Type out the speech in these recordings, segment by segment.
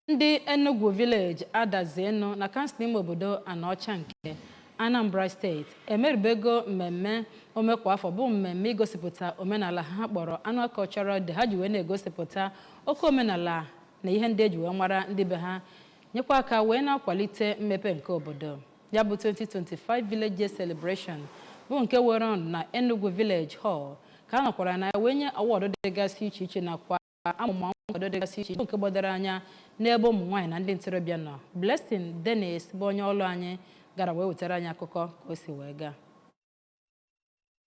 Ndị Enugu Village Adazienu na kansụl ime obodo Anaọcha nke Anambra Steeti emerubego mmemme ome kwa afọ bụ mmemme igosipụta omenala ha kpọrọ Annual Cultural Day ha ji wee na-egosipụta oke omenala na ihe ndị eji wee mara ndị be ha, nyekwa aka wee na-akwalite mmepe nke obodo. Ya bụ 2025 Village Day Celebration bụ nke were ọnọdụ na Enugu Village Hall ka a nọkwara na ya wee nye awọdụ dịgasị iche iche nakwa amụma nkwado dịgasị iche iche nke gbadoro anya n'ebe ụmụ nwaanyị na ndị ntorobịa nọ. Blessing Dennis bụ onye ọlụ anyị gara wee wetara anyị akụkọ ka o si wee gaa.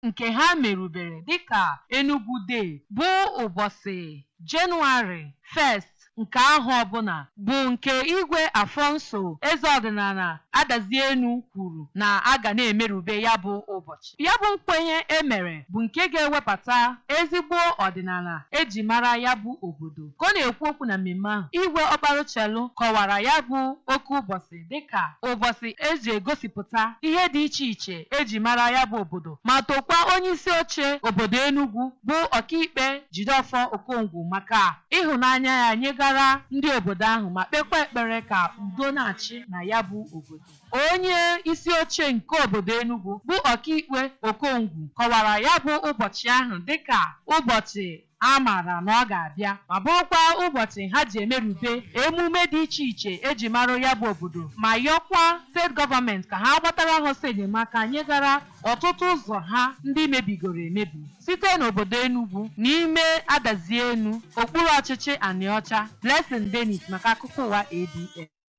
Nke ha merubere dịka Enugu Day bụ ụbọchị Jenụwarị 1st nke ahọ ọbụla, bụ nke Igwe Alfonso, eze ọdịnala Adazienu, kwuru na a ga na-emerube ya bụ ụbọchị. Ya bụ nkwenye e mere bụ nke ga-ewebata ezigbo ọdịnala eji mara ya bụ obodo. Ka ọ na-ekwu okwu na mmemme ahụ, Igwe Ọkparuchelu kọwara ya bụ oke ụbọchị dịka ụbọchị eji egosipụta ihe dị iche iche eji mara ya bụ obodo, ma tokwa onyeisi oche obodo Enugu bụ Ọkaikpe Jideofor Okongwu maka ịhụnanya ya nyegara ndị obodo ahụ, ma kpekwa ekpere ka udo na-achị na ya bụ obodo. Onye isi oche nke obodo Enugu bụ Ọkaikpe Okongwu kọwara ya bụ ụbọchị ahụ dịka ụbọchị a maara na ọ ga-abịa, ma bụrụkwa ụbọchị ha ji emerube emume dị iche iche eji mara ya bụ obodo, ma yọkwa steeti gọọmenti ka ha gbatara ha ọsọ enyemaka nyegara ọtụtụ ụzọ ha ndị mebigoro emebi. Site n'obodo Enugu n'ime Adazienu, okpuru ọchịchị Anịọcha, Blessing Dennis maka akụkọ ụwa ABS.